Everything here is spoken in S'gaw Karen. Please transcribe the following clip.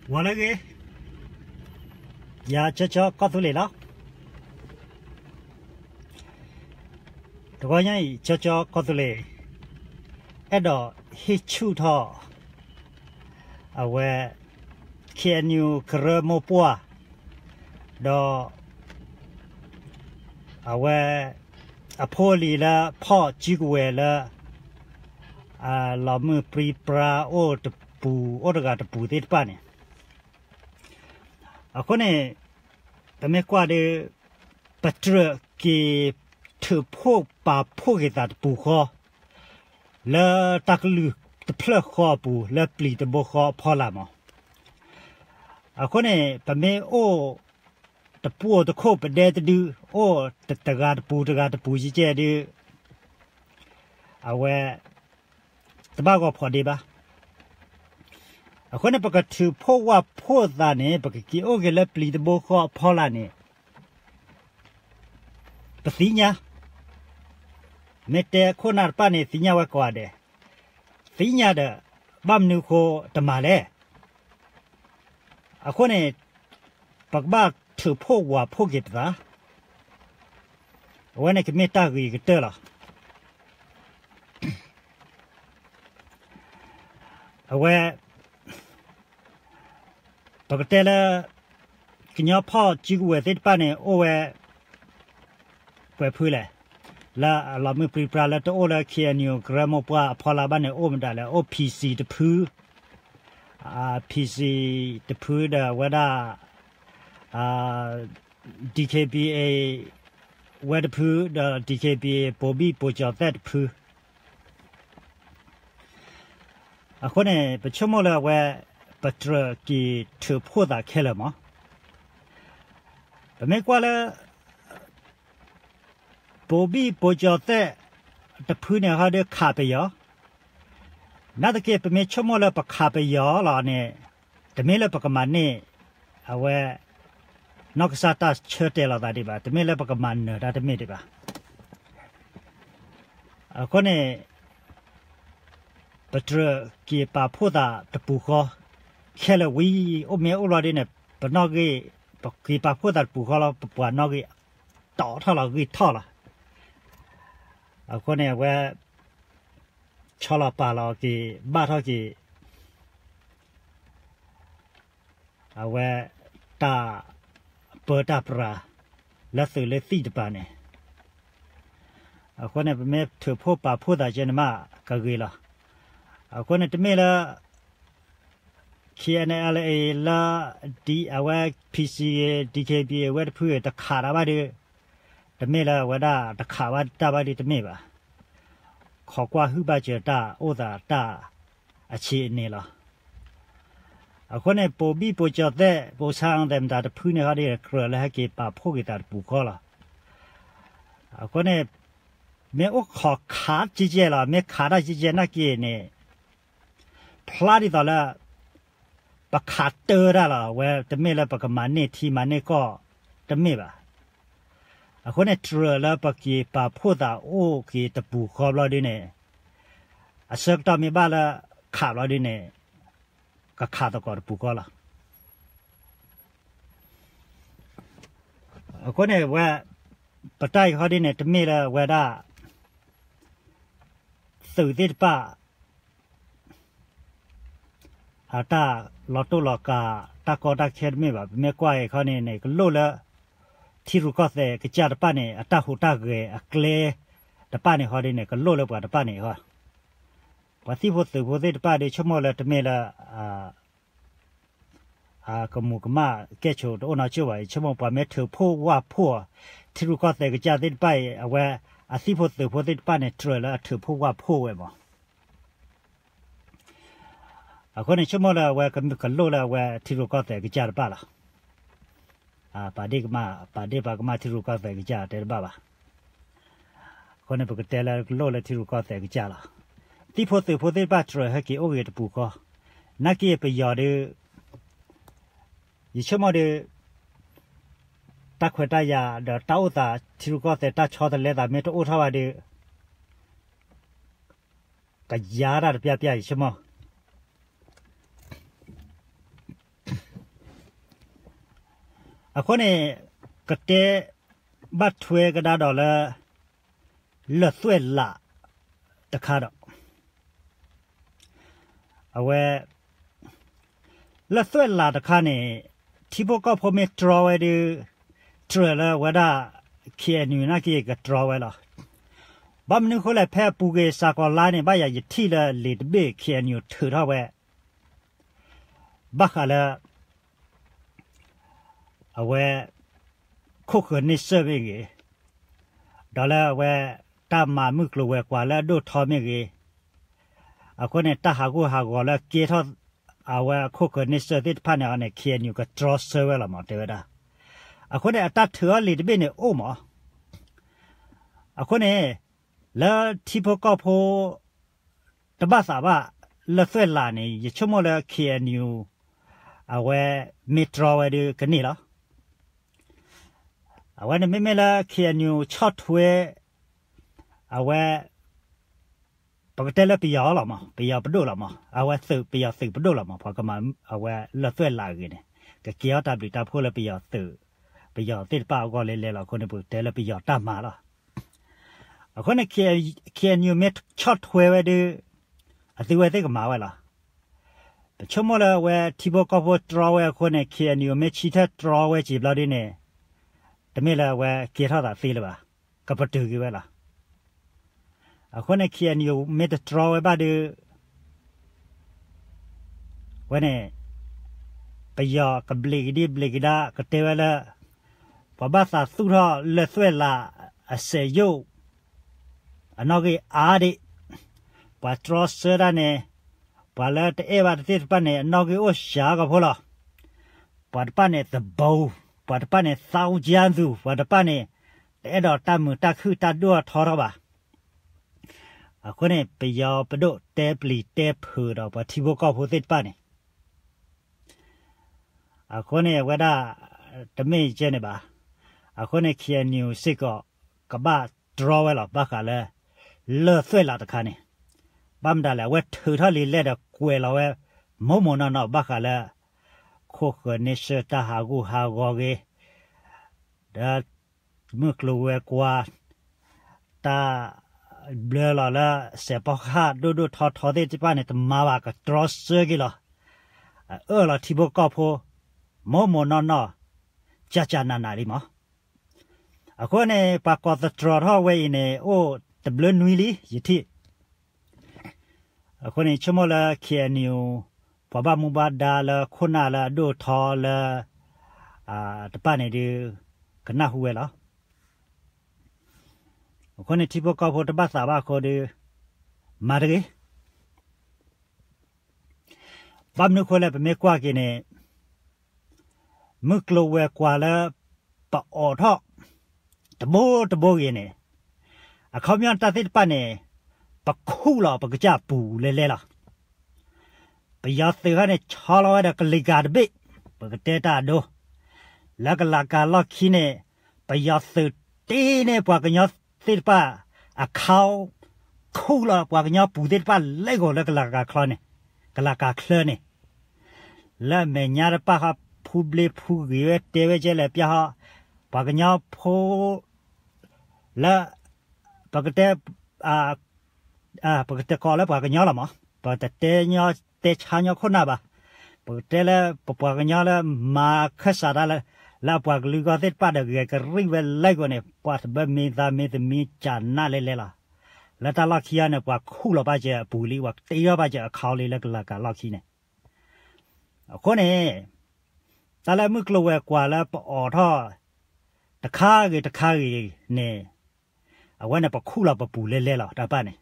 ဂီၤလၢအဂ့ၤ, ယၤကၠီကၠီကီၢ်သူလ့ၤလီၤ. တဂီၤညါအံၤ ကၠီကၠီကီၢ်သူလ့ၤ အဲၣ်ဒိးဟ့ၣ်ဆူၣ်ထီၣ် အဝဲ ခ့ၣ်အဲၣ်ယူၣ် ကရၢမိၢ်ပှၢ် ဒီး အဝဲ အဖိအလံၤလၢဖီၣ်စုကဝဲၤလၢ အလီၤမုၢ်ပြံပြါအိၣ်တပူၤအိၣ်တဂၤတပူၤသ့ၣ်တဖၣ်န့ၣ်, အဃိန့ၣ် ပမ့ၢ်ကွၢ်ဒီး ပတြၢၤက့ၤထုးဖှိၣ်ပာ်ဖှိၣ်က့ၤသးတပူၤဃီ လၢတၢ်ကလုၢ်တဖျၢၣ်ဃီအပူၤ လၢပျံၤတဘိဃီအဖီလာ်မး. အဃိန့ၣ် ပမ့ၢ်အိၣ် တပူၤအိၣ်တခိၣ်ပဒဲတဒု အိၣ်တဂၤတပူၤတဂၤတပူၤကဲကဲဒု အဝဲ တဘၣ်ဂီၤဖီးဒ့ဘၣ်. အဃိန့ၣ် ပကထုးဖှိၣ်ဝၢ်ဖှိၣ်သးန့ၣ် ပကက့ၤအိၣ်က့ၤလၢပျံၤတဘိဃီအဖီလာ်န့ၣ် ပသ့ၣ်ညါ, မ့ၢ်တဲခိၣ်နၢ်တဖၣ်န့ၣ် သ့ၣ်ညါဝဲကိးဂၤဒဲး, သ့ၣ်ညါဒီး ဘၣ်မနုၤဃိတမၤလဲၣ်. အဃိန့ၣ် ပကဘၣ်ထုးဖှိၣ်ဝၢ်ဖှိၣ်က့ၤပသး, အဝဲန့ၣ်ကမ့ၢ်တၢ်ဂ့ၤကတၢၢ်လီၤ. အဝဲ ပကတဲလၢ ကညီဖီၣ်စုကဝဲၤသ့ၣ်တဖၣ်န့ၣ် အိၣ်ဝဲ ပှဲၤဖုလဲၣ်, လၢအလီၤမုၢ်ပြံပြါလၢတအိၣ်လၢ ခ့ၣ်အဲၣ်ယူၣ် ကရၢမိၢ်ပှၢ်အဖီလာ်ဘၣ်န့ၣ် အိၣ်မတၤလဲၣ်, အိၣ် PC တဖု, PC တဖုဒီးဝဲဒၣ် DKBA ဝဲတဖုဒီး DKBA ပိာ်ဘံၣ်ပိာ်ကၠီၤသဲးတဖု. အဃိန့ၣ် ပဆိကမိၣ်လၢအဝဲ ပတြၢၤက့ၤထုးဖှိၣ်သးခဲလၢာ်မး. ပမ့ၢ်ကွၢ်လၢ ပိာ်ဘံၣ်ပိာ်ကၠီၤသဲးတဖုန့ၣ် ဟီဒုးခးပယီၤ, နာ်သက့ ပမ့ၢ်ဆိကမိၣ်လၢပခးပယီၤလီၤန့ၣ် တမ့ၢ်လၢပကမၤန့ၢ် အဝဲ နီၢ်ကစၢ်တၢ်ဆၢတဲာ်လီၤသးဒံးဘၣ်, တမ့ၢ်လၢပကမၤနၢၤတၢ်တမ့ၢ်ဒံးဘၣ်. အဃိန့ၣ် ပတြၢၤက့ၤပာ်ဖှိၣ်သးတပူၤဃီ, ခဲလၢာ်ဝံၤ အိၣ်မ့ၢ်အိၣ်လီၤဒ်န့ၣ် ပနီၣ်ဂံၢ် ပက့ၤပာ်ဖှိၣ်သးတပူၤဃီလီၤ, ပပှၤနီၣ်ဂံၢ်တီထီၣ်လီၤ ဂံၢ်ထီၣ်လီၤ. အဃိန့ၣ် အဝဲ ဆီလီၤပာ်လီၤက့ၤ ဘၣ်ထီၣ်က့ၤ အဝဲ တၢ်ပၢတၢ်ပြး လၢသုးလၢသံၣ်တပၤန့ၣ်, အဃိန့ၣ် ပမ့ၢ်ထုးဖှိၣ်ပာ်ဖှိၣ်သးကဲန့ၣ်မးကဂ့ၤလီၤ. အဃိန့ၣ် တမ့ၢ်လၢ KNLA လၢ အဝဲ PC DKBA ဝဲတဖုတခးတၢ်ဘၣ်ဒီး တမ့ၢ်လၢအဝဲဒၣ်တခးဘၣ်တၢ်ဘၣ်ဒီးတမ့ၢ်ဘၣ်. ခိးကွၢ်ဟုၣ်ဘၣ်စၢၤတၢ်အိၣ်သးတၢ်အဆံးအန့ၣ်လီၤ. အဃိန့ၣ် ပိာ်ဘံၣ်ပိာ်ကၠီၤသဲး ပိာ်ဆါအီၤသဲးမတၤတဖုန့ၣ်ဟီဒ်န့ၣ် ကြၢးလၢဟဲက့ၤပာ်ဖှိၣ်က့ၤသးတပူၤဃီလီၤ. အဃိန့ၣ် မ့ၢ်အိၣ်ခိးခးကဲကဲလီၤ, မ့ၢ်ခးတၢ်ကဲကဲနာ်က့န့ၣ် ဖျါဒ်သိးလၢ ပခးတၢတၢ်လီၤ, အဝဲတမ့ၢ်လၢပကမၤန့ၢ်ထံမၤန့ၢ်ကီၢ်တမ့ၢ်ဘၣ်. အဃိန့ၣ် ကြၢးလၢပက့ၤပာ်ဖှိၣ်သးအိၣ်က့ၤတပူၤဃီဘျီဒ်န့ၣ် အဆၢကတီၢ်မ့ၢ်ဘၣ်လၢခးဘျီဒ်န့ၣ် ကခးသကိးတပူၤဃီလီၤ. အဃိန့ၣ် အဝဲ ပတၢ်အံၤဃီဒ်န့ၣ် တမ့ၢ်လၢအဝဲဒၣ် သုးသ့ၣ်တဖၣ် အတၢ်လီၤတိၢ်လီၤကၤ တၢ်ကီတၢ်ခဲတမ့ၢ်ဘၣ်. ပမ့ၢ်ကွၢ်အံၤခီန့ၣ်န့ၣ် ကလိၣ်လၢ ထံရူၢ်ကီၢ်သဲးကစၢ်တဖၣ်န့ၣ် အတၢ်ဟူးတၢ်ဂဲၤအကျဲတဖၣ်န့ၣ်ဃီဒ်န့ၣ် ကလိၣ်လၢပှၤတဖၣ်န့ၣ်ဃီ, ပှၤသံၣ်ဖိသုးဖိသ့ၣ်တဖၣ်ဒီး ဆိကမိၣ်လၢတမ့ၢ်လၢ ကမူၤကမၣ်ကဲၣ်ဆိးတအိၣ်နီတဂၤဘၣ်. ယဆိကမိၣ်ပှၤမ့ၢ်ထုးဖှိၣ်ဝၢ်ဖှိၣ် ထံရူၢ်ကီၢ်သဲးကစၢ်သ့ၣ်တဖၣ်အံၤ အဝဲအသံၣ်ဖိသုးဖိသ့ၣ်တဖၣ်န့ၣ် ကြၢးလၢအထုးဖှိၣ်ဝၢ်ဖှိၣ်ဝဲမး. အဃိန့ၣ် ဆိကမိၣ်လၢအဝဲကလိၣ်လၢအဝဲထံရူၢ်ကီၢ်သဲးကစၢ်တဖၣ်လီၤ. ပာ်ဒ့ၣ်ကမၣ် ပာ်ဒ့ၣ်ပာ်ကမၣ်ထံရူၢ်ကီၢ်သဲးကစၢ်တဲတဘၣ်ဘၣ်. အဃိန့ၣ် ပကတဲလၢကလိၣ်လၢထံရူၢ်ကီၢ်သဲးကစၢ်လီၤ. သံၣ်ဖိသုးဖိသ့ၣ်တဖၣ် ကြၢးဟဲက့ၤအိၣ်ဂ့ၤတပူၤဃီ, နာ်က့ပယီၤဒီး ယဆိကမိၣ်ဒီး တၢ်ခွဲးတၢ်ယာ်ဒီးတၢ်အိၣ်သး ထံရူၢ်ကီၢ်သဲးတၢ်ဆီတလဲသးမ့ၢ်တအိၣ်ထီၣ်ဘၣ်ဒီး ကယၤတၢ်တပျၢ်ပျၢ် ယဆိကမိၣ်. အဃိန့ၣ် ကတဲဘၣ်ထွဲကဒါဒီးလၢ လၢၢ်သွဲၣ်လးတခါဒီး အဝဲ လၢၢ်သွဲၣ်လးတခါန့ၣ် ထံဖိကီၢ်ဖိမ့ၢ်တြီဝဲဒီး တြၢၤလၢဝဲဒၣ် ခ့ၣ်အဲၣ်ယူၣ် နာ်က့ကတြီဝဲလီၤ. ဘၣ်မနုၤအဃိလဲၣ် ဖဲအပူၤကွံာ်စးကီးလါန့ၣ် ဘၣ်ယၤယထံၣ်လၢလံာ်တဘ့ၣ် ခ့ၣ်အဲၣ်ယူၣ် ထုးထီၣ်ဝဲ ဘၣ်ဃးလၢ အဝဲ ခိၣ်ဃၢၤန့ဆၢၣ်မ့ၢ်ဂ့ၤ, ဒီးလၢအဝဲ တၢ်မၤမုၢ်ကျိၤဝဲၤကွာ်လၢအဒိၣ်ထီမ့ၢ်ဂ့ၤ, အဃိန့ၣ် တၢ်ဟးဂူာ်ဟးဂီၤလၢကဲထီၣ် အဝဲအခိၣ်ဃၢၤန့ဆၢၣ်သ့ၣ်တဖၣ်န့ၣ်အီၤန့ၣ် ခ့ၣ်အဲၣ်ယူၣ် ကတြီဆၢဝဲလီၤမး တဲဝဲဒၣ်. အဃိန့ၣ် အတၢ်ထုးအီၤလံာ်တဘ့ၣ်န့ၣ်အိၣ်မး. အဃိန့ၣ် လၢထံဖိကီၢ်ဖိ တဘၣ်သးဘၣ် လၢၢ်သွဲၣ်လးန့ၣ် ယဆိကမိၣ်လၢ ခ့ၣ်အဲၣ်ယူၣ် အဝဲမ့ၢ်တြီဝဲဒီးကန့ၢ်လီၤ. အဝဲန့ၣ်မ့မ့ၢ်လၢ ခ့ၣ်အဲၣ်ယူၣ် ဆီၣ်ထွဲ အဝဲ ပကတဲလၢပယီၤလီၤမး ပယီၤပဒိၣ်လီၤမး အဝဲသုး ပယီၤသုးပဒိၣ်လီၤမး ပှၤကမၤအဝဲလၢၢ်သွဲၣ်လးအဂ့ၢ်န့ၣ် ကကဲထီၣ်တၢ်ဘျုးတၢ်ဖှိၣ်လၢပယီၤသုး ပယီၤသ့ၣ်တဖၣ်အဂီၢ်လဲၤလဲၤလီၤ. အဃိန့ၣ် ပကတဲလၢပယီၤတၢ်မၤလီၤ. အဃိန့ၣ် ခ့ၣ်အဲၣ်ယူၣ် မ့ၢ်ဆီၣ်ထွဲဝဲဒီး အသုဝဲသ့ၣ်ကမၤဝဲလီၤ. ပဆိကမိၣ်လၢအဝဲထံဖိကီၢ်ဖိတြီဝဲအဃိန့ၣ် ခ့ၣ်အဲၣ်ယူၣ် မ့ၢ်ဆၢထၢၣ်တြီဝဲစံးဘျီဒ်န့ၣ် တမ့ၢ်လၢအဝဲကဲထီၣ်သးသ့လၢၤဘၣ်, ကပတုာ်က့ၤဝဲလီၤ. အဃိန့ၣ် ခ့ၣ်အဲၣ်ယူၣ် မ့ၢ်တတြီဝဲဘၣ်ဒီး ဝဲန့ၣ် ပယီၤကဘျံးကဒံဘျံးကဒါ ကတဲဝဲလၢ ပှၤဘၣ်သးသူၣ်ထီၣ်လၢၢ်သွဲၣ်လးအစဲးယိၣ် အနီၣ်ဂံၢ်အါဒံး, ပှၤတြီဆၢတၢ်န့ၣ် ပှၤလၢတအဲၣ်ဘၣ်တသ့ၣ်တဖၣ်န့ၣ် အနီၣ်ဂံၢ်အိၣ်စှၤကီၢ်ဖိလီၤ. ပှၤတဖၣ်န့ၣ်သဘီ, ပှၤတဖၣ်န့ၣ်သးအူကၠါသူ, ပှၤတဖၣ်န့ၣ် တအဲၣ်ဒိးတၢ်မုာ်တၢ်ခုၣ်တၢ်ဒိၣ်ထီထီၣ်ဘၣ်. အဃိန့ၣ် ပယီၤပဒိၣ်တဲပျံၤတဲဖုးဒီးပှၤထံဖိကီၢ်ဖိသ့ၣ်တဖၣ်န့ၣ် အဃိန့ၣ် အဝဲဒၣ် တမ့ၢ်ကဲန့ၣ်ဘၣ်. အဃိန့ၣ် ခ့ၣ်အဲၣ်ယူၣ် စ့ၢ်ကီး ကဘၣ်တြီဝဲလီၤ ဘၣ်ဃးလၢ လၢၢ်သွဲၣ်လးတခါန့ၣ်. ဘၣ်မတၤလဲၣ် အဝဲထုးထီၣ်လံာ်လဲၢ်ဒီးကွဲးလီၤဝဲ မိၢ်မိၢ်နီၢ်နီၢ် ဘၣ်ဃးလၢ ခိၣ်ဃၢၤန့ဆၢၣ်တၢ်ဟးဂူာ်ဟးဂီၤဂ့ၤ ဒီး မုၢ်ကျိၤဝဲၤကွာ် တၢ်ဘျၢလီၤလၢ စဲးဖီကဟၣ်ဒိၣ်ဒိၣ်ထီထီသ့ၣ်တဖၣ်န့ၣ် တမၤဘၣ် ကတြီဆၢက့ၤလီၤ. အအၢၣ်လီၤထံဖိကီၢ်ဖိ မိၢ်မိၢ်နီၢ်နီၢ် ကၢ်ကၢ်နးနးလံမး. အဃိန့ၣ် ပှၤကိးသတြီၤထီၣ်ဝဲအံၤန့ၣ် အိၣ်တဘျုးနွံလံ ယထံၣ်. အဃိန့ၣ် ဆိကမိၣ်လၢ ခ့ၣ်အဲၣ်ယူၣ် ပှၤဘၣ်မူဘၣ်ဒါလၢခိၣ်နၢ်လၢအဒိၣ်ထီလၢ တဖၣ်န့ၣ်ဒီး ကနၢ်ဟူဝဲလီၤ. အဃိန့ၣ် ထံဖိကီၢ်ဖိတဘၣ်သးဘၣ်အဃိဒီး မၤတဂ့ၤ. ဘၣ်မနုၤအဃိလဲၣ် ပမ့ၢ်ကွၢ်က့ၤန့ၣ် မုၢ်ကျိၤဝဲၤကွာ်လၢ ပအိးထီၣ် တဘိတဘိဂ့ၤန့ၣ် အခီပညီတၢ်သ့ၣ်တဖၣ်န့ၣ် ပခူၣ်လီၤပကစၢ်ပူၤလဲၤလဲၤလီၤ. ပယီၤသုးခါန့ၣ် ဆီလီၤဝဲဒီးကလံၤကၤတဘ့ၣ်, ပကတဲတၢ်အဒိ လၢကလၤကၤလီၢ်ခံန့ၣ် ပယီၤသုးတ့န့ၢ်ပှၤကညီသ့ၣ်တဖၣ် အခီ ခူၣ်လီၤပှၤကညီပူၤသ့ၣ်တဖၣ်လဲၤကိာ်လၢကလၤကၤချီန့ၣ်, ကလၤကၤချၢန့ၣ် လၢအမဲာ်ညါတဖၣ်ဃီ ဖူဘျ့ဖူဂ့ၤဝဲတဲဝဲကဲလဲၣ်ပျၢ်ဟီ ပှၤကညီဖိ လၢ ပကတဲ ပကတဲကိးလၢပှၤကညီလီၤမး, ပတတဲညီတဲဆါညီခိၣ်နၢ်ဘၣ်. ပကတဲလၢပပှၤကညီလၢမၤခၢၣ်စးတၢ်လၢ လၢအပှၤကလုာ်ဂီၢ်သ့ၣ်တဖၣ်ဒီးဂဲၤကရံၣ်ဝဲလဲၤကိာ်န့ၣ် ပှၤတဘၢမ့ၢ်သးမ့ၢ်သမံကနၣ်လဲၤလဲၤလီၤ. လၢတၢ်လီၢ်ခံဂၤန့ၣ် ပှၤခူၣ်လီၤဘၣ်စၢၤအပူၤလံ, ပှၤတ့ထီၣ်ဘၣ်စၢၤအခီလံလၢကလၤကၤလီၢ်ခံန့ၣ်. အဃိန့ၣ် တၢ်လၢမုၢ်ကျိၤဝဲၤကွာ်လၢပအိးထီၣ် တခါဂ့ၤတခါဂ့ၤန့ၣ် အဝဲန့ၣ်ပခူၣ်လီၤပပူၤလဲၤလဲၤလီၤ တၢ်တဖၣ်န့ၣ်.